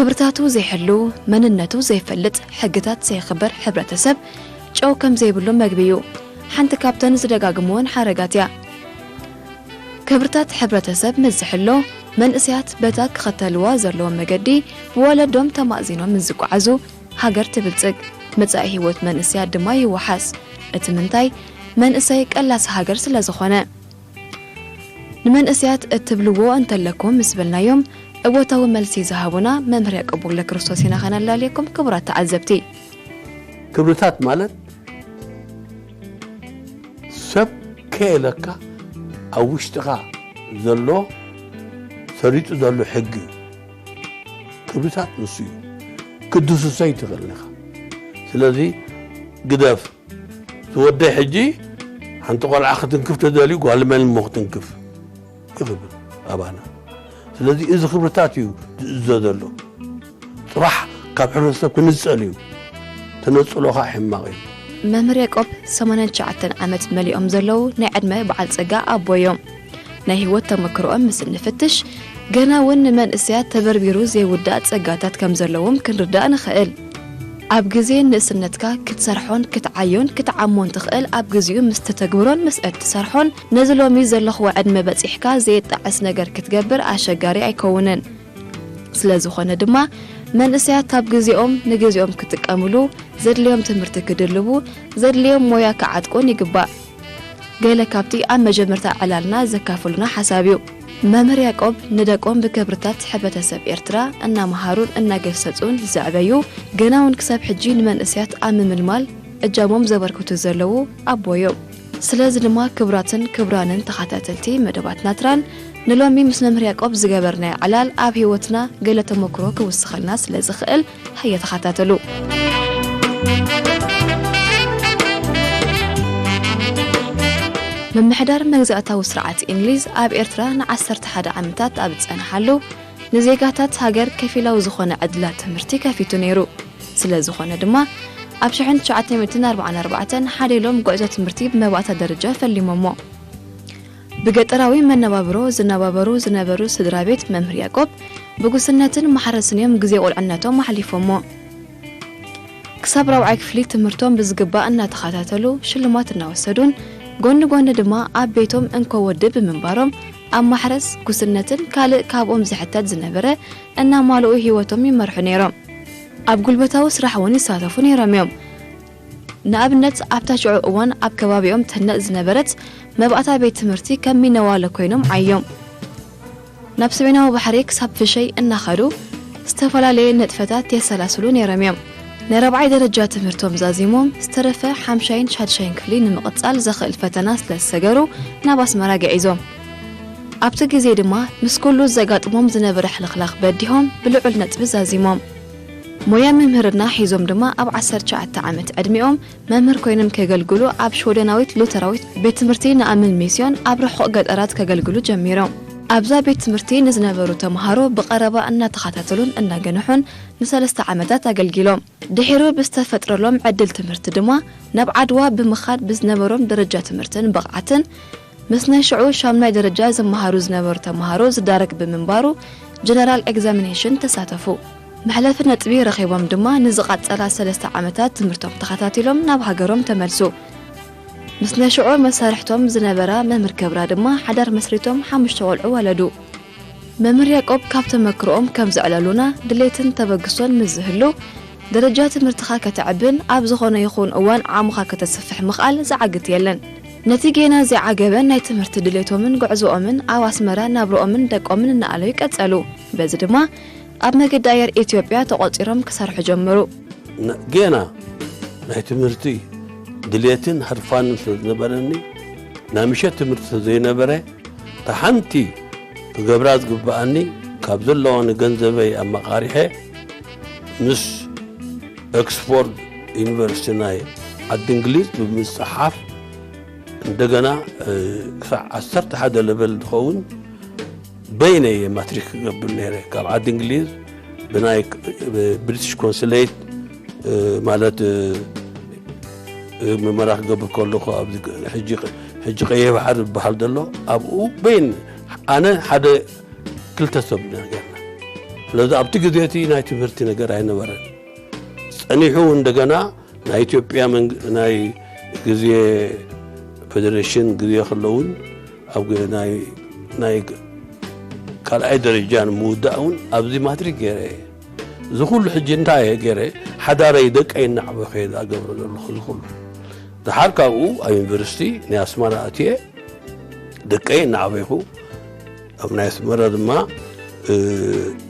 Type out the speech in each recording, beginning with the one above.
ክብርታቱ ዘይሕሉ፣ መንነቱ ዘይፈልጥ፣ ሕግታት ዘየኽብር ሕብረተሰብ ጨው ከም ዘይብሉ መግቢ እዩ። ሓንቲ ካብተን ዝደጋግምወን ሓረጋት እያ። ክብርታት ሕብረተሰብ ምስ ዝሕሎ፣ መንእሰያት በታ ክኸተልዋ ዘለዎ መገዲ ብወለዶም ተማእዚኖም ምስ ዝጓዓዙ፣ ሃገር ትብልጽግ፣ መጻኢ ህይወት መንእሰያት ድማ ይወሓስ። እቲ ምንታይ? መንእሰይ ቀላሲ ሃገር ስለ ዝኾነ። ንመንእሰያት እትብልዎ እንተለኩም ምስ በልናዮም፣ እወታዊ መልሲ ዝሃቡና መምህር ያዕቆብ ወልደ ክርስቶስ ኢና ከነላልየኩም። ክቡራት ተዓዘብቲ፣ ክብርታት ማለት ሰብ ከየለካ ኣብ ውሽጥኻ ዘሎ ሰሪጹ ዘሎ ሕጊ እዩ። ክብርታት ንሱ እዩ። ክትድህስሶ ኣይትኽእልን ኢኻ። ስለዚ ግደፍ። እቲ ወደይ ሕጂ ሓንቲ ቆልዓ ክትንክፍ ተደልዩ ጓል መን እሞ ክትንክፍ ይኽብል ኣባና። ስለዚ እዚ ክብርታት እዩ ዝእዞ ዘሎ። ጽባሕ ካብ ሕብረተሰብ ክንጸል እዩ። ተነጽሎ ኸኣ ሕማቕ እዩ። መምህር ያቆብ ሰማንያን ትሽዓተን ዓመት መሊኦም ዘለዉ ናይ ዕድመ በዓል ጸጋ ኣቦ እዮም። ናይ ህይወት ተመክሮኦም ምስ እንፍትሽ፣ ገና እውን ንመንእሰያት ተበርቢሩ ዘይውዳእ ጸጋታት ከም ዘለዎም ክንርዳእ ንኽእል። ኣብ ግዜ ንእስነትካ ክትሰርሖን ክትዓዮን ክትዓሞን ትኽእል ኣብ ግዚኡ ምስ ተተግብሮን ምስ እትሰርሖን ነዚ ሎሚ ዘለኽዎ ዕድመ በጺሕካ ዘየጣዕስ ነገር ክትገብር ኣሸጋሪ ኣይከውንን። ስለ ዝኾነ ድማ መንእሰያት ኣብ ግዜኦም ንግዜኦም ክጥቀምሉ፣ ዘድልዮም ትምህርቲ ክድልቡ፣ ዘድልዮም ሞያ ክዓጥቁን ይግባእ። ገለ ካብቲ ኣብ መጀመርታ ዕላልና ዘካፈሉና ሓሳብ እዩ። መምህር ያቆብ ንደቆም ብክብርታት ሕብረተሰብ ኤርትራ እናመሃሩን እናገሰጹን ዘዕበዩ፣ ገና እውን ክሳብ ሕጂ ንመንእሰያት ኣብ ምምልማል እጃሞም ዘበርክቱ ዘለዉ ኣቦ እዮም። ስለዚ ድማ ክቡራትን ክቡራንን ተኸታተልቲ መደባት ናትራን ንሎሚ ምስ መምህር ያቆብ ዝገበርናዮ ዕላል ኣብ ህይወትና ገለ ተመክሮ ክውስኸልና ስለ ዝኽእል ሃየ ተኸታተሉ። ምምሕዳር መግዛእታዊ ስርዓት እንግሊዝ ኣብ ኤርትራ ንዓሰርተ ሓደ ዓመታት ኣብ ዝጸንሓሉ ንዜጋታት ሃገር ከፊላዊ ዝኾነ ዕድላት ትምህርቲ ከፊቱ ነይሩ። ስለ ዝኾነ ድማ ኣብ ሽሕን ትሽዓተ ሚእትን ኣርባዓን ኣርባዕተን ሓደ ኢሎም ጉዕዞ ትምህርቲ ብመባእታ ደረጃ ፈሊሞሞ። ብገጠራዊ መነባብሮ ዝነባበሩ ዝነበሩ ስድራ ቤት መምህር ያቆብ ብጉስነትን ማሕረስን እዮም ግዜ ቁልዕነቶም ኣሕሊፎሞ። ክሳብ ራብዓይ ክፍሊ ትምህርቶም ብዝግባእ እናተኸታተሉ ሽልማት እናወሰዱን ጎኒ ጎኒ ድማ ኣብ ቤቶም እንኮ ወዲ ብምንባሮም ኣብ ማሕረስ፣ ጉስነትን ካልእ ካብኦም ዝሕተት ዝነበረ እናማልኡ ህይወቶም ይመርሑ ነይሮም። ኣብ ጉልበታዊ ስራሕ እውን ይሳተፉ ነይሮም እዮም። ንኣብነት ኣብታ ሽዑ እዋን ኣብ ከባቢኦም ትህነጽ ዝነበረት መባእታ ቤት ትምህርቲ ከም ሚነዋለ ኮይኖም ዓዮም። ናብ ሰሜናዊ ባሕሪ ክሳብ ፍሸይ እናኸዱ ዝተፈላለየ ንጥፈታት የሰላስሉ ነይሮም እዮም። ናይ ራብዓይ ደረጃ ትምህርቶም ዛዚሞም ዝተረፈ ሓምሻይን ሻድሻይን ክፍሊ ንምቕጻል ዘኽእል ፈተና ስለ ዝሰገሩ ናብ ኣስመራ ግዒዞም። ኣብቲ ግዜ ድማ ምስ ኩሉ ዘጋጥሞም ዝነበረ ሕልኽላኽ በዲሆም ብልዑል ነጥቢ ዛዚሞም። ሞያ ምምህርና ሒዞም ድማ ኣብ ዓሰርተ ትሽዓተ ዓመት ዕድሚኦም መምህር ኮይኖም ከገልግሉ ኣብ ሽወደናዊት ሉተራዊት ቤት ትምህርቲ ንኣምን ሚስዮን ኣብ ርሑቕ ገጠራት ከገልግሉ ጀሚሮም። ኣብዛ ቤት ትምህርቲ ንዝነበሩ ተምሃሮ ብቐረባ እናተኸታተሉን እናገንሑን ንሰለስተ ዓመታት ኣገልጊሎም። ድሒሩ ብዝተፈጥረሎም ዕድል ትምህርቲ ድማ ናብ ዓድዋ ብምኻድ ብዝነበሮም ደረጃ ትምህርትን ብቕዓትን ምስ ናይ ሽዑ ሻምናይ ደረጃ ዝመሃሩ ዝነበሩ ተምሃሮ ዝዳረግ ብምንባሩ ጀነራል ኤግዛሚኔሽን ተሳተፉ። መሕለፊ ነጥቢ ረኺቦም ድማ ንዝቐጸላ ሰለስተ ዓመታት ትምህርቶም ተኸታቲሎም ናብ ሃገሮም ተመልሱ። ምስ ናይ ሽዑ መሳርሕቶም ዝነበራ መምህር ክብራ ድማ ሓዳር መስሪቶም ሓሙሽተ ቆልዑ ወለዱ። መምህር ያቆብ ካብ ተመክሮኦም ከም ዘዕለሉና ድሌትን ተበግሶን ምስ ዝህሉ ደረጃ ትምህርትኻ ከተዕብን ኣብ ዝኾነ ይኹን እዋን ዓቕምኻ ከተስፍሕ ምኽኣል ዝዓግት የለን። ነቲ ጌና ዘይዓገበ ናይ ትምህርቲ ድሌቶምን ጉዕዞኦምን ኣብ ኣስመራ ናብርኦምን ደቆምን እናኣለዩ ቀጸሉ። በዚ ድማ ኣብ መገዲ ኣየር ኢትዮጵያ ተቖጺሮም ክሰርሑ ጀመሩ። ጌና ናይ ትምህርቲ ድሌትን ህርፋንን ስለ ዝነበረኒ ናይ ምሸት ትምህርቲ ስለ ዘይነበረ እታ ሓንቲ ክገብራ ዝግብኣኒ ካብ ዘለዋኒ ገንዘበይ ኣመቓሪሐ ምስ ኦክስፎርድ ዩኒቨርሲቲ ናይ ዓዲ እንግሊዝ ብምጽሓፍ እንደገና ክሳዕ ዓሰርተ ሓደ ለቨል ዝኸውን በይነይ እየ ማትሪክ ክገብር ነይረ ካብ ዓዲ እንግሊዝ ብናይ ብሪቲሽ ኮንስሌት ማለት ምርመራ ክገብር ከለኹ ኣብዚ ሕጂ ቀይሕ ባሕሪ ዝበሃል ዘሎ ኣብኡ በይን ኣነ ሓደ ክልተ ሰብ ኢና ጌርና ስለዚ ኣብቲ ግዜ እቲ ናይ ትምህርቲ ነገር ኣይነበረን። ጸኒሑ እንደገና ናይ ኢትዮጵያ መንግ-፣ ናይ ግዜ ፌደሬሽን ግዜ ከለውን ኣብ ግ-፣ ናይ፣ ናይ ግ-፣ ካልኣይ ደረጃ ንምውዳእ እውን ኣብዚ ማትሪክ ገይረ እየ። እዚ ኩሉ ሕጂ እንታይ እየ ገይረ? ሓዳረይ ደቀይ እናዕበኹ እየ ዝገብሮ ዘለኹ እዚ ኩሉ። ደሓር ካብኡ ኣብ ዩኒቨርሲቲ ናይ ኣስመራ ኣትየ ደቀይ እናዕበይኹ ኣብ ናይ ኣስመራ ድማ፣ እ፣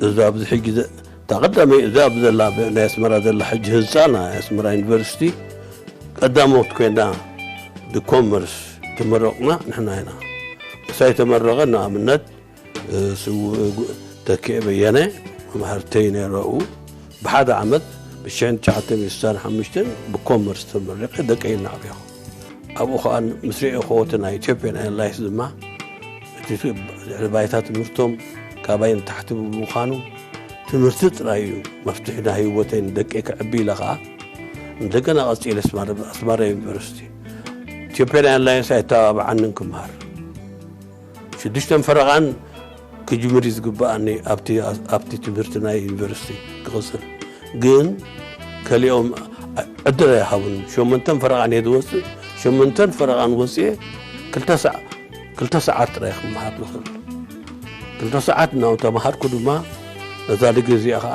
እዛ ኣብዚ ሕጂ ዘ-፣ እታ ቀዳመይ እዛ ኣብዚ ዘላ ብ-፣ ናይ ኣስመራ ዘላ ሕጂ ህንጻ ናይ ኣስመራ ዩኒቨርሲቲ ቀዳሞት ኮይና ብኮመርስ ተመረቕና ንሕና ኢና። ምሳይ ተመረቐ ንኣብነት፣ እ፣ ስውእ ጉ-፣ ተኪኤ በየነ መምሃርተይ ነይረ ኣብኡ። ብሓደ ዓመት ብ ሽሕን ትሽዓተ ሚእትን ስሳን ሓሙሽተን ብኮመርስ ተመሪቐ ደቀይ እናዕበኹ። ኣብኡ ኸኣ ምስ ርኤኹዎ እቲ ናይ ኢትዮጵያን ኤርላይንስ ድማ እቲ ት-፣ ድሕሪ ባይታ ትምህርቶም ካባይ ንታሕቲ ብምዃኑ ትምህርቲ ጥራይ እዩ መፍትሒ ናይ ህይወተይ ንደቀይ ከዕቢ ኢለ ኸኣ እንደገና ቀጺለ ኣስማረ-፣ ኣስመራ ዩኒቨርሲቲ። ኢትዮጵያን ኤርላይንስ ኣይተባብዓንን ክምሃር። ሽዱሽተን ፈረቓን ክጅምር እዩ ዝግብኣኒ ኣብቲ፣ ኣብቲ ትምህርቲ ናይ ዩኒቨርሲቲ ክቕጽል። ግን ከሊኦም ዕድል ኣይሃቡን። ሸሞንተን ፈረቓን እየ ዝወጽእ። ሸሞንተን ፈረቓን ወጽየ ክልተ ሰዓ-፣ ክልተ ሰዓት ጥራይ ክመሃር ዝኽእል። ክልተ ሰዓት እናተመሃርኩ ድማ ነዛ ዲግሪ እዚኣ ኸዓ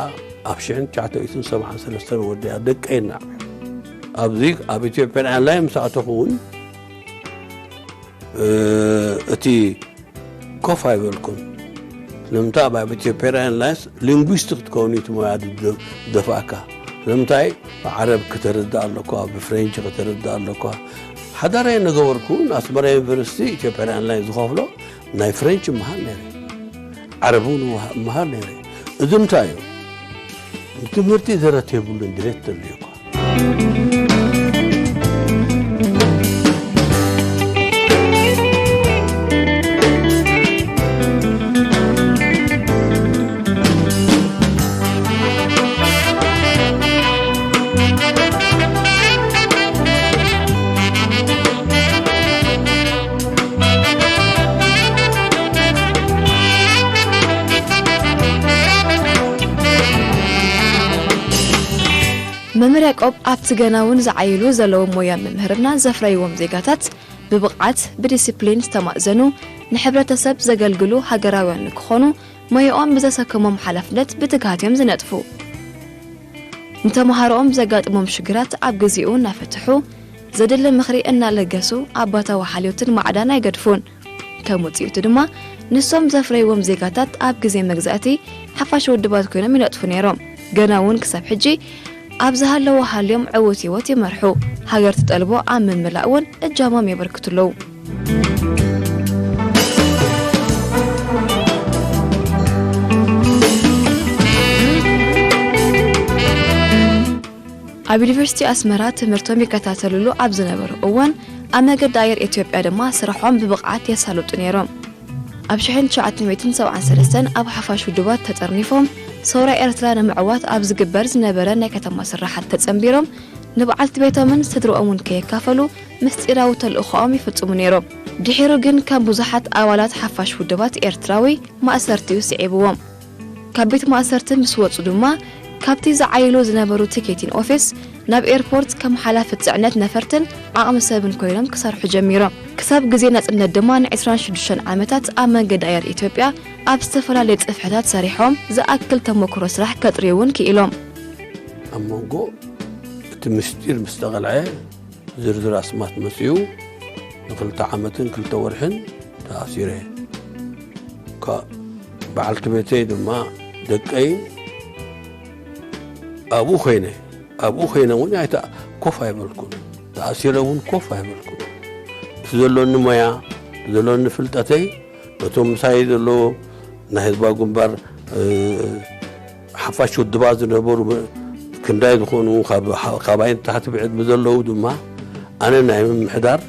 ኣብ ሽሕን ትሽዓተ ሚእትን ሰብዓን ሰለስተን ወዲኣ ደቀይ እናዕበዩ። ኣብዚ ኣብ ኢትዮጵያን ኤርላይን ምስ ኣተኹ እውን፣ እ፣ እቲ ኮፍ ኣይበልኩን። ስለምንታይ ኣብ ኢትዮጵያን ኤርላይንስ ሊንጉስት ክትከውን እዩ እቲ ሞያ ዝደ-፣ ዝደፍኣካ። ስለምንታይ ብዓረብ ከተርድእ ኣለኳ፣ ብፍሬንች ከተርድእ ኣለኳ። ሓዳራይ እናገበርኩ ንኣስመራ ዩኒቨርሲቲ ኢትዮጵያን ኤርላይንስ ዝኸፍሎ ናይ ፍሬንች እመሃር ነይረ። ዓረብ እውን እመሃ-፣ እመሃር ነይረ። እዚ እንታይ እዩ? ንትምህርቲ ደረት የብሉን ድሌት ተልዩኳ። መምህር ያዕቆብ ኣብቲ ገና እውን ዝዓይሉ ዘለዉ ሞያ ምምህርና ዘፍረይዎም ዜጋታት ብብቕዓት፣ ብዲሲፕሊን ዝተማእዘኑ፣ ንሕብረተሰብ ዘገልግሉ ሃገራውያን ንክኾኑ ሞያኦም ብዘሰከሞም ሓላፍነት ብትግሃት እዮም ዝነጥፉ። ንተምሃሮኦም ዘጋጥሞም ሽግራት ኣብ ግዜኡ እናፈትሑ፣ ዘድሊ ምኽሪ እናለገሱ ኣባታዊ ሓልዮትን ማዕዳን ኣይገድፉን። ከም ውጽኢቱ ድማ ንሶም ዘፍረይዎም ዜጋታት ኣብ ግዜ መግዛእቲ ሓፋሽ ውድባት ኮይኖም ይነጥፉ ነይሮም። ገና እውን ክሳብ ሕጂ ኣብ ዝሃለዎ ሃልዮም ዕዉት ህይወት ይመርሑ። ሃገር ትጠልቦ ኣብ ምምላእ እውን እጃሞም የበርክቱ ኣለዉ። ኣብ ዩኒቨርሲቲ ኣስመራ ትምህርቶም ይከታተልሉ ኣብ ዝነበሩ እዋን፣ ኣብ መገዲ ኣየር ኢትዮጵያ ድማ ስራሖም ብብቕዓት የሳልጡ ነይሮም። ኣብ ሽሕን ትሽዓተ ሚእትን ሰብዓን ሰለስተን ኣብ ሓፋሽ ውድባት ተጠርኒፎም፣ ሰውራ ኤርትራ ንምዕዋት ኣብ ዝግበር ዝነበረ ናይ ከተማ ስራሓት ተጸንቢሮም፣ ንበዓልቲ ቤቶምን ስድርኦምን ከየካፈሉ ምስጢራዊ ተልእኾኦም ይፍጽሙ ነይሮም። ድሒሩ ግን ከም ብዙሓት ኣባላት ሓፋሽ ውድባት ኤርትራዊ ማእሰርቲ'ዩ ስዒብዎም። ካብ ቤት ማእሰርቲ ምስ ወጹ ድማ ካብቲ ዝዓይሉ ዝነበሩ ቲኬቲን ኦፊስ ናብ ኤርፖርት ከም ሓላፊ ጽዕነት ነፈርትን ዓቕሚ ሰብን ኮይኖም ክሰርሑ ጀሚሮም። ክሳብ ግዜ ናጽነት ድማ ንዕስራን ሽዱሽተን ዓመታት ኣብ መንገዲ ኣየር ኢትዮጵያ ኣብ ዝተፈላለየ ጽፍሕታት ሰሪሖም ዝኣክል ተመክሮ ስራሕ ከጥርዩ እውን ክኢሎም። ኣብ መንጎ እቲ ምስጢር ምስ ተቐልዐ ዝርዝር ኣስማት መጺኡ ንክልተ ዓመትን ክልተ ወርሕን ተኣሲረ። ካ-፣ በዓልቲ ቤተይ ድማ ደቀይን ኣብኡ ኮይነ፣ ኣብኡ ኮይነ እውን ኣይተ-፣ ኮፍ ኣይበልኩን። ተኣሲረ እውን ኮፍ ኣይበልኩን። እቲ ዘሎኒ ሞያ፣ እቲ ዘሎኒ ፍልጠተይ ነቶም ምሳይ ዘለዉ ናይ ህዝባዊ ግንባር፣ እ፣ ሓፋሽ ውድባት ዝነበሩ ብ-፣ ክንዳይ ዝኾኑ ካብ፣ ካባይ ንታሕቲ ብዕድመ ዘለዉ ድማ ኣነ ናይ ምምሕዳር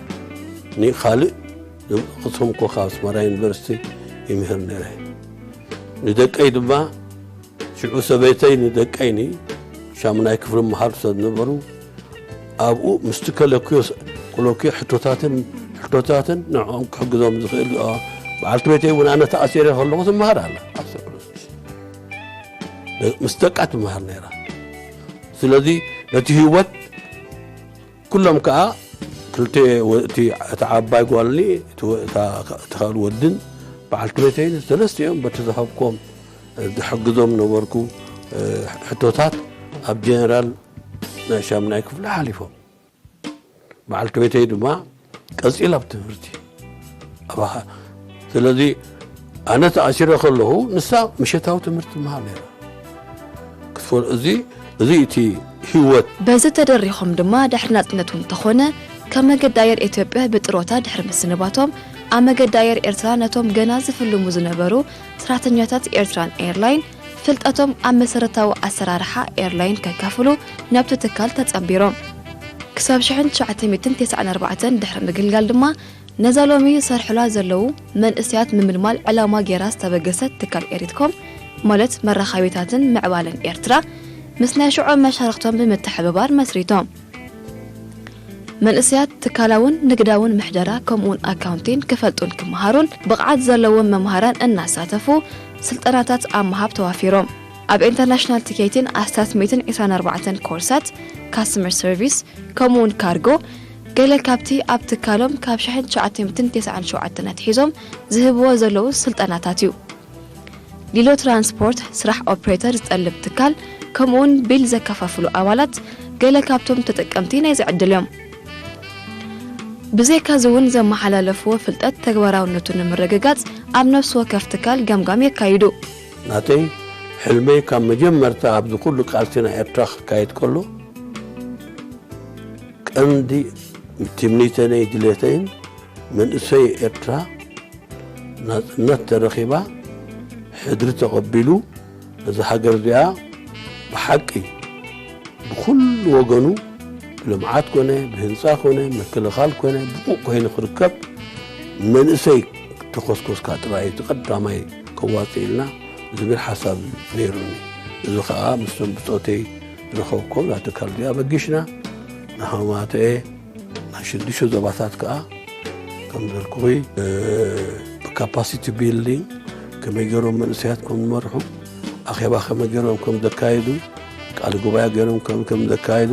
ንኻልእ ዝቕሰምኩ ካብ ኣስመራ ዩኒቨርሲቲ ይምህር ነይረ። ንደቀይ ድማ ሽዑ ሰበይተይ ንደቀይኒ ሻሙናይ ክፍሊ መሃሩ ስለ ዝነበሩ ኣብኡ ምስቲ ከለኩዮ ስ-፣ ከለኩዮ ሕቶታትን፣ ሕቶታትን ንዕኦም ክሕግዞም ዝኽእል፣ ኣ፣ በዓልቲ ቤተይ እውን ኣነ ተኣሲረ ከለኹ ትመሃር ኣላ። ኣብ ስርሑ። ደ- ምስ ደቃ ትመሃር ነይራ። ስለዚ ነቲ ህይወት ኩሎም ከኣ ክልተ ወ- እቲ እቲ ዓባይ ጓልኒ እቲ ወ- እታ እቲ ካልእ ወድን በዓልቲ ቤተይን ሰለስቲኦም በቲ ዝሃብኮም ዝሕግዞም ነበርኩ ሕቶታት ኣብ ጀነራል ናይ ሻምናይ ክፍሊ ሓሊፎም። በዓልቲ ቤተይ ድማ ቀጺላ ኣብ ትምህርቲ ኣባኻ። ስለዚ ኣነ ተኣሲረ ከለኹ ንሳ ምሸታዊ ትምህርቲ ትመሃር ነይራ። ክትፈል እዚ እዚ እቲ ህይወት በዚ ተደሪኾም ድማ ድሕሪ ናጽነቱ እንተኾነ ካብ መገዲ ኣየር ኢትዮጵያ ብጥሮታ ድሕሪ ምስንባቶም ኣብ መገዲ ኣየር ኤርትራ ነቶም ገና ዝፍልሙ ዝነበሩ ሰራሕተኛታት ኤርትራን ኤርላይን ፍልጠቶም ኣብ መሰረታዊ ኣሰራርሓ ኤርላይን ከካፍሉ ናብቲ ትካል ተጸንቢሮም። ክሳብ ሽሕን ትሽዓተ ሚእትን ተስዓን ኣርባዕተን ድሕሪ ምግልጋል ድማ ነዛ ሎሚ ዝሰርሑላ ዘለዉ መንእሰያት ምምልማል ዕላማ ገይራ ዝተበገሰት ትካል ኤሪትኮም ማለት መራኻቢታትን ምዕባለን ኤርትራ ምስ ናይ ሽዑ መሻርኽቶም ብምትሕብባር መስሪቶም። መንእሰያት ትካላውን ንግዳውን ምሕደራ ከምኡውን ኣካውንቲን ክፈልጡን ክመሃሩን ብቕዓት ዘለዎም መምሃራን እናሳተፉ ስልጠናታት ኣብ ምሃብ ተዋፊሮም። ኣብ ኢንተርናሽናል ቲኬቲን ኣስታት ሚእትን ዕስራን ኣርባዕተን ኮርሳት ካስተመር ሰርቪስ ከምኡውን ካርጎ ገለ ካብቲ ኣብ ትካሎም ካብ ሽሕን ትሽዓተ ሚእትን ተስዓን ሸውዓተን ኣትሒዞም ዝህብዎ ዘለዉ ስልጠናታት እዩ። ሊሎ ትራንስፖርት ስራሕ ኦፕሬተር ዝጠልብ ትካል ከምኡውን ቢል ዘከፋፍሉ ኣባላት ገለ ካብቶም ተጠቀምቲ ናይዚ ዕድል እዮም። ብዘይካዚ እውን ዘመሓላለፍዎ ፍልጠት ተግባራውነቱ ንምርግጋጽ ኣብ ነፍሲ ወከፍ ትካል ገምጋም የካይዱ። ናተይ ሕልመይ ካብ መጀመርታ ኣብዚ ኩሉ ቃልሲ ናይ ኤርትራ ክካየድ ከሎ ቀንዲ ትምኒተይን ድሌተይን መንእሰይ ኤርትራ ናጽነት ተረኺባ ሕድሪ ተቐቢሉ ነዛ ሃገር እዚኣ ብሓቂ ብኹሉ ወገኑ ብልምዓት ኮነ ብህንጻ ኮነ ምክልኻል ኮነ ብቑቕ ኮይኑ ክርከብ መንእሰይ ተኾስኮስካ ጥራይ እቲ ቀዳማይ ከዋጽእ ኢልና ዝብል ሓሳብ ነይሩኒ። እዚ ኸኣ ምስቶም ብጾተይ ዝረኸብኮም ናብቲ ካልእ ኣበጊሽና ንሃማተኤ ናይ ሽዱሽተ ዞባታት ከኣ ከም ዘልኩኺ ብካፓሲቲ ቢልዲንግ ከመይ ገይሮም መንእሰያት ከም ዝመርሑ ኣኼባ ከመይ ገይሮም ከም ዘካየዱ ቃል ጉባኤ ገይሮም ከም ከም ዘካየዱ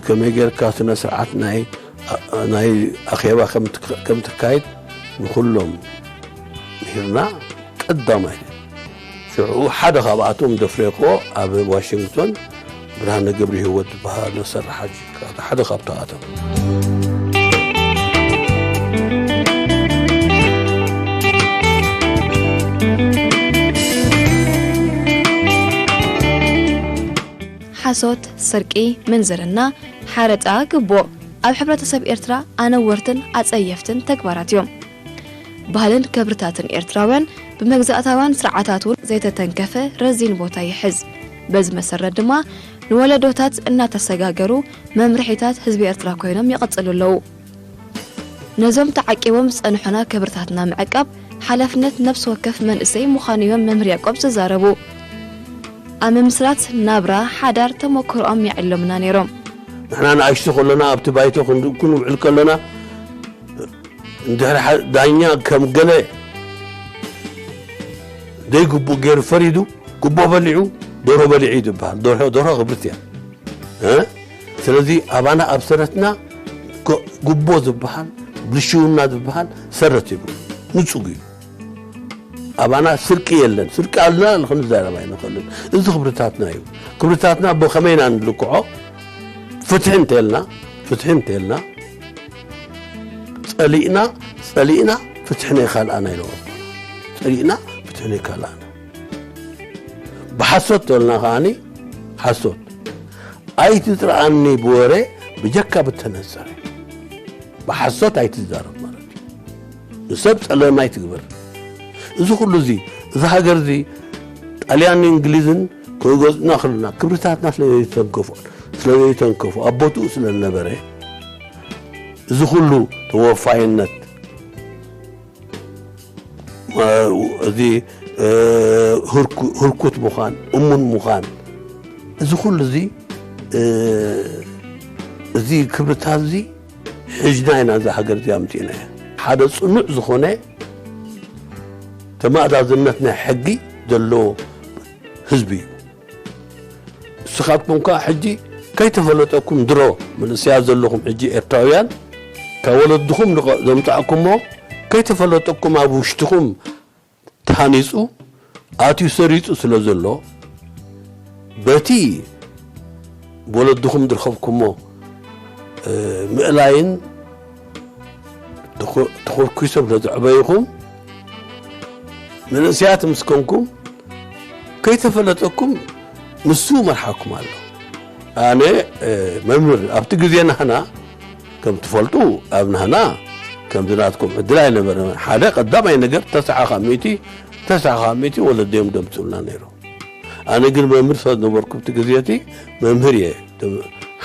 ከመይ ገይርካ ስነ ስርዓት ናይ ናይ ኣኼባ ከም ትካየድ ንኹሎም ምሂርና ቀዳማይ ሽዑ ሓደ ካብኣቶም ዘፍረይክዎ ኣብ ዋሽንግቶን ብርሃነ ገብረ ህይወት ዝበሃል መሰርሕ ሓጂ ሓደ ካብቶም ሓሶት፣ ስርቂ፣ ምንዝርና፣ ሓረጣ፣ ግቦ ኣብ ሕብረተሰብ ኤርትራ ኣነወርትን ኣጸየፍትን ተግባራት እዮም። ባህልን ክብርታትን ኤርትራውያን ብመግዛእታውያን ስርዓታት እውን ዘይተተንከፈ ረዚን ቦታ ይሕዝ። በዚ መሰረት ድማ ንወለዶታት እናተሰጋገሩ መምርሒታት ህዝቢ ኤርትራ ኮይኖም ይቕጽሉ ኣለዉ። ነዞም ተዓቂቦም ዝጸንሑና ክብርታትና ምዕቃብ ሓላፍነት ነፍሲ ወከፍ መንእሰይ ምዃኑ እዮም መምህር ያዕቆብ ዝዛረቡ። ኣብ ምምስራት ናብራ ሓዳር ተመክሮኦም የዕልሙና ነይሮም። ንሕና ንኣሽቱ ከለና ኣብቲ ባይቶ ክንውዕል ከለና እንድሕሪ ዳኛ ከም ገለ ዘይግቡእ ገይሩ ፈሪዱ ጉቦ በሊዑ ደርሆ በሊዑ እዩ ዝበሃል። ደርሆ ደርሆ ክብርቲ እያ። ስለዚ ኣባና ኣብ ሰረትና ጉቦ ዝበሃል ብልሽውና ዝበሃል ሰረት ይብሉ ንጹግ እዩ። ኣባና ስርቂ የለን። ስርቂ ኣለና ክንዛረብ ኣይንኽእልን። እዚ ክብርታትና እዩ። ክብርታትና ብኸመይ ኢና ንልክዖ? ፍትሒ እንተልና ፍትሒ እንተልና ጸሊእና ጸሊእና ፍትሒ ናይ ካልኣና ኢለዎ። ጸሊእና ፍትሒ ናይ ካልኣና ብሓሶት ተልና ከዓኒ ሓሶት ኣይትጥርኣኒ ብወረ ብጀካ ብተነጸረ ብሓሶት ኣይትዛረብ ማለት እዩ። ንሰብ ጸለማ ኣይትግበር። እዚ ኩሉ እዚ እዚ ሃገር እዚ ጣልያንን እንግሊዝን ክገዝኡና ክልና ክብርታትና ስለ ዘይተንከፉ ስለ ዘይተንከፉ ኣብ ቦትኡ ስለ ዝነበረ እዚ ኩሉ ተወፋይነት እዚ ህርኩት ምዃን እሙን ምዃን እዚ ኩሉ እዚ እዚ ክብርታት እዚ ሕጅና ኢና እዛ ሃገር እዚኣ ኣምፂእና እያ ሓደ ፅኑዕ ዝኾነ ተማእዛዝነት ናይ ሕጊ ዘለዎ ህዝቢ እዩ። ንስኻትኩም ከኣ ሕጂ ከይተፈለጠኩም ድሮ መንእሰያት ዘለኹም ሕጂ ኤርትራውያን ካብ ወለድኹም ንቐ-፣ ዘምጻእኩሞ ከይተፈለጠኩም ኣብ ውሽጥኹም ተሃኒጹ ኣትዩ ሰሪጹ ስለ ዘሎ በቲ ወለድኹም ዝረኸብኩሞ፣ እ፣ ምእላይን ተኾ-፣ ተኾርኲሶም ስለ ዘዕበዩኹም፣ መንእሰያት ምስ ኮንኩም፣ ከይተፈለጠኩም ንሱ መርሓኩም ኣሎ። ኣነ፣ እ፣ መምህር፣ ኣብቲ ግዜ ናህና፣ ከም ትፈልጡ፣ ኣብ ናህና ከምዚ ናትኩም ዕድል ኣይነበረን። ሓደ ቀዳማይ ነገር፣ ተስዓ ካብ ሚእቲ፣ ተስዓ ካብ ሚእቲ ወለዲ እዮም ደምጽኡልና ነይሮም። ኣነ ግን መምህር ስለ ዝነበርኩ፣ ኣብቲ ግዜ እቲ መምህር እየ።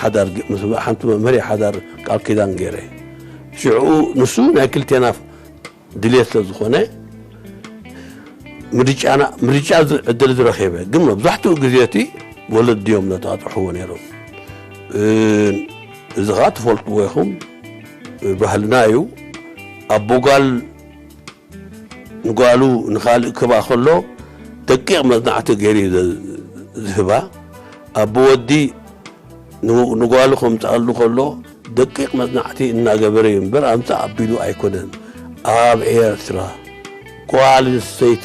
ሓዳር ግ-፣ ምስ ሓንቲ መምህር እየ ሓዳር ቃል ኪዳን ገይረ። ሽዑ ንሱ ናይ ክልቴና ድልየት ስለ ዝኾነ፣ ምርጫና፣ ምርጫ ዝ-፣ ዕድል ዝረኸበ። ግን መብዛሕትኡ ግዜ እቲ ወለዲ እዮም ነጣጥሕዎ ነይሮም። እ፣ እዚ ኸኣ ትፈልጥዎ ኢኹም፣ ባህልና እዩ። ኣቦ ጓል ንጓሉ ንኻልእ ክህባ ከሎ፣ ደቂቕ መጽናዕቲ ገይሩ እዩ ዘ-፣ ዝህባ። ኣቦ ወዲ ን-፣ ንጓሉ ከምጽኣሉ ከሎ፣ ደቂቕ መጽናዕቲ እናገበረ እዩ እምበር፣ ኣምጻእ ኣቢሉ ኣይኮነን። ኣብ ኤርትራ ጓል ኣንስተይቲ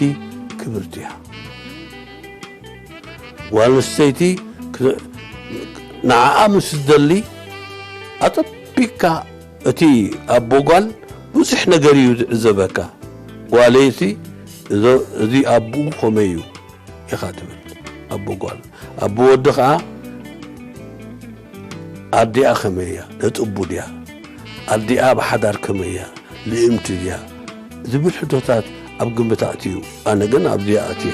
ክብርቲ እያ። ጓል ኣንስተይቲ ክ-፣ ንዓኣ ምስ ትደሊ፣ ኣጸቢቕካ እቲ ኣቦ ጓል ብዙሕ ነገር እዩ ዝዕዘበካ። ጓለይሲ፣ እዞ-፣ እዚ ኣቦኡ ከመይ እዩ? ኢኻ ትብል። ኣቦ ጓል። ኣቦ ወዲ ኸኣ፣ ኣዲኣ ከመይ እያ? ነጥቡ ድያ? ኣዲኣ ብሓዳር ከመይ እያ? ልእምቲ ድያ? ዝብል ሕቶታት ኣብ ግምት ኣእትዩ። ኣነ ግን ኣብዚኣ ኣትየ።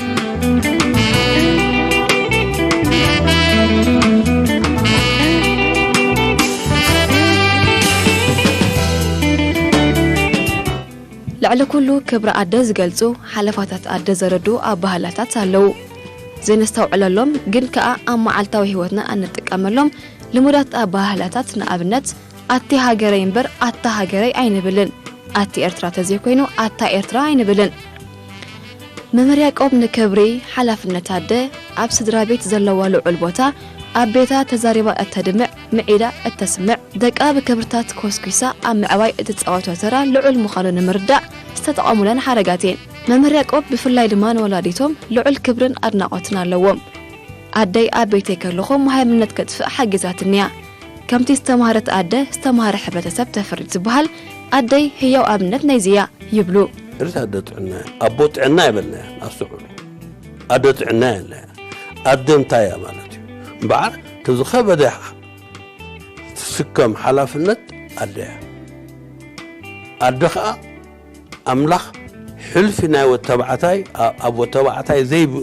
ልዕሊ ኩሉ ክብሪ ኣደ ዝገልጹ፣ ሓለፋታት ኣደ ዘረድኡ ኣበሃህላታት ኣለዉ። ዘይነስተውዕለሎም ግን ከኣ ኣብ መዓልታዊ ህይወትና እንጥቀመሎም ልሙዳት ኣበሃህላታት፣ ንኣብነት፣ ኣቲ ሃገረይ እምበር ኣታ ሃገረይ ኣይንብልን። ኣቲ ኤርትራ ተዘይኮይኑ ኣታ ኤርትራ ኣይንብልን። መምህር ያዕቆብ ንክብሪ፣ ሓላፍነት ኣደ፣ ኣብ ስድራ ቤት ዘለዋ ልዑል ቦታ፣ ኣብ ቤታ ተዛሪባ እተድምዕ፣ ምዒዳ እተስምዕ፣ ደቃ ብክብርታት ኮስኲሳ ኣብ ምዕባይ እትጻወቶ ተራ ልዑል ምዃኑ ንምርዳእ ዝተጠቐሙለን ሓረጋት እየን። መምህር ያዕቆብ ብፍላይ ድማ ንወላዲቶም ልዑል ክብርን ኣድናቖትን ኣለዎም። ኣደይ ኣብ ቤተይ ከለኹ መሃይምነት ከጥፍእ ሓጊዛትኒ እያ። ከምቲ ዝተማህረት ኣደ ዝተማህረ ሕብረተሰብ ተፍርድ ዝበሃል፣ ኣደይ ህያው ኣብነት ናይዚ እያ ይብሉ። ርእስ ኣደ ጥዕና፣ ኣቦ ጥዕና ይበልና፣ ኣስተውዕሉ። ኣደ ጥዕና የለ። ኣደ እንታይ እያ ማለት እዩ? እምበኣር፣ እቲ ዝኸበደ ትስከም ሓላፍነት ኣደ እያ። ኣደ ኸኣ ኣምላኽ ሕልፊ ናይ ወድ ተባዕታይ፣ ኣ-፣ ኣብ ወድ ተባዕታይ ዘይብ-፣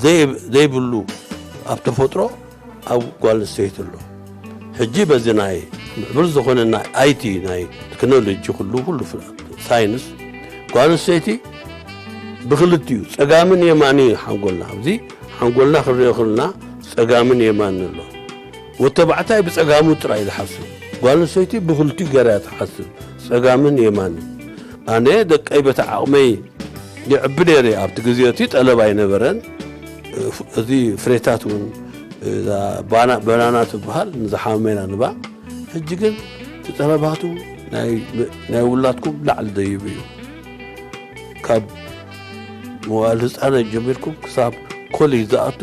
ዘይብ-፣ ዘይብሉ ኣብ ተፈጥሮ ኣብ ጓል ኣንስተይቲ ኣሎ። ሕጂ በዚ ናይ ምዕቡል ዝኾነ ናይ ኣይ ቲ፣ ናይ ቴክኖሎጂ፣ ኩሉ፣ ኩሉ ፍረ-፣ ሳይንስ፣ ጓል ኣንስተይቲ ብክልቲኡ ጸጋምን የማንን እዩ ሓንጎልና። ኣብዚ ሓንጎልና ክንሪኦ ከለና ጸጋምን የማንን ኣሎ። ወድ ተባዕታይ ብጸጋሙ ጥራይ ዝሓስብ፣ ጓል ኣንስተይቲ ብክልቲኡ ገይራ እያ ትሓስብ፣ ጸጋምን የማንን። ኣነ ደቀይ በቲ ዓቕመይ የዕቢ ነይረ። ኣብቲ ግዜ እቲ ጠለብ ኣይነበረን። እዚ ፍሬታት እውን፣ እዛ ባና-፣ በናና ትበሃል፣ ንዝሓመመ ኢና ንባ። ሕጂ ግን እቲ ጠለባቱ ናይ፣ ናይ ውላድኩም ላዕሊ ደይቡ እዩ። ካብ መዋእለ ህጻናት ጀሚርኩም ክሳብ ኮሌጅ ዝኣቱ፣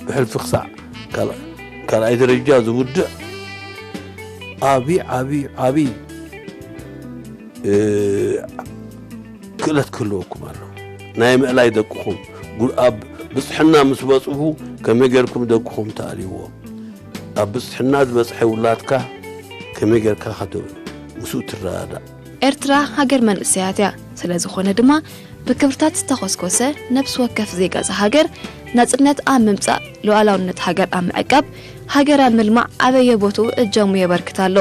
ብሕልፊ ክሳዕ ካል-፣ ካልኣይ ደረጃ ዝውድእ ዓቢ፣ ዓቢ፣ ዓቢ፣ እ፣ ክእለት ክህልወኩም ኣሎ። ናይ ምእላይ ደቅኹም፣ ጉ-፣ ኣብ ብጽሕና ምስ በጽሑ ከመይ ጌርኩም ደቅኹም ተኣልይዎም? ኣብ ብጽሕና ዝበጽሐ ውላድካ ከመይ ጌርካ ኢኻ ዶ ምስኡ ትረዳዳእ? ኤርትራ ሃገር መንእሰያት እያ። ስለ ዝኾነ ድማ፣ ብክብርታት ዝተኾስኮሰ ነፍሲ ወከፍ ዜጋ እዛ ሃገር፣ ናጽነት ኣብ ምምጻእ፣ ሉዓላውነት ሃገር ኣብ ምዕቃብ፣ ሃገር ኣብ ምልማዕ ኣበየ ቦትኡ እጃሙ የበርክት ኣሎ።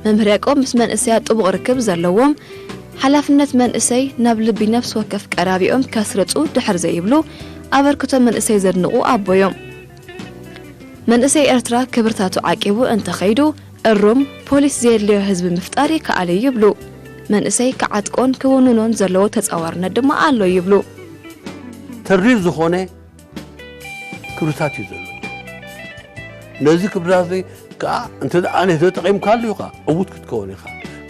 መምህር ያዕቆብ ምስ መንእሰያት ጥቡቕ ርክብ ዘለዎም፣ ሓላፍነት መንእሰይ ናብ ልቢ ነፍሲ ወከፍ ቀራቢኦም ከስርጹ ድሕር ዘይብሉ፣ ኣበርክቶ መንእሰይ ዘድንቑ ኣቦ እዮም። መንእሰይ ኤርትራ ክብርታቱ ዓቂቡ እንተኸይዱ፣ እሩም ፖሊስ ዘየድልዮ ህዝቢ ምፍጣር ይከኣል እዩ ይብሉ። መንእሰይ ክዓጥቆን ክውንኖን ዘለዎ ተጻዋርነት ድማ ኣሎ ይብሉ። ተሪር ዝኾነ ክብርታት እዩ ዘሎ። ነዚ ክብርታት እዚ ከዓ እንተ ደኣ ነይ ተጠቒምካሉ ኢኻ፣ ዕዉት ክትከውን ኢኻ።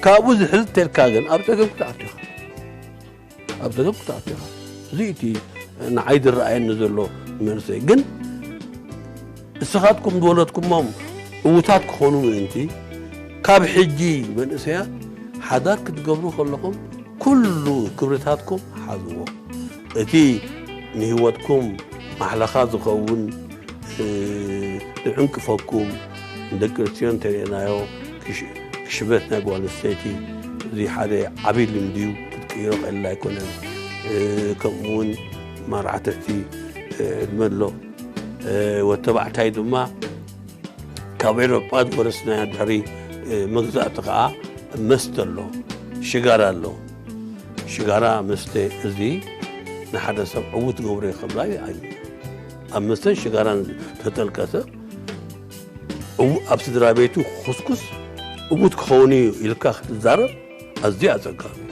ካብኡ ዝሕዝ ተልካ ግን ኣብ ጸገም ክትኣቱ ኢኻ። ኣብ ጸገም ክትኣቱ ኢኻ። እዚ እቲ ንዓይ ዝረኣየኒ ዘሎ መንእሰይ። ግን እስኻትኩም ዝወለድኩሞም ዕዉታት ክኾኑ ምእንቲ፣ ካብ ሕጂ መንእሰያት ሓዳር ክትገብሩ ከለኹም ኩሉ ክብርታትኩም ሓዝዎ። እቲ ንህይወትኩም ማሕለኻ ዝኸውን፣ እ፣ ዝዕንቅፈኩም፣ ንደቂ ኣንስትዮ እንተሪእናዮ፣ ክሽ-፣ ክሽበት ናይ ጓል ኣንስተይቲ፣ እዚ ሓደ ዓብዪ ልምዲ እዩ፣ ክትቅይሮ ቀሊል ኣይኮነን። እ፣ ከምኡ እውን መርዓትቲ፣ እ፣ ዕድመ ኣሎ። እ፣ ወተባዕታይ ድማ ካብ ኤውሮጳ ዝወረስናዮ ድሕሪ፣ እ፣ መግዛእቲ ከኣ መስተ ኣሎ፣ ሽጋራ ኣሎ። ሽጋራ መስተ እዚ ንሓደ ሰብ ዕዉት ገብሮ እዩ ክብላ እዩ። ኣብ መስተን ሽጋራን ተጠልቀ ሰብ ዕዉ-፣ ኣብ ስድራ ቤቱ ክኹስኩስ ዕዉት ክኸውን እዩ ኢልካ ክትዛረብ ኣዝዩ ኣጸጋሚ እዩ።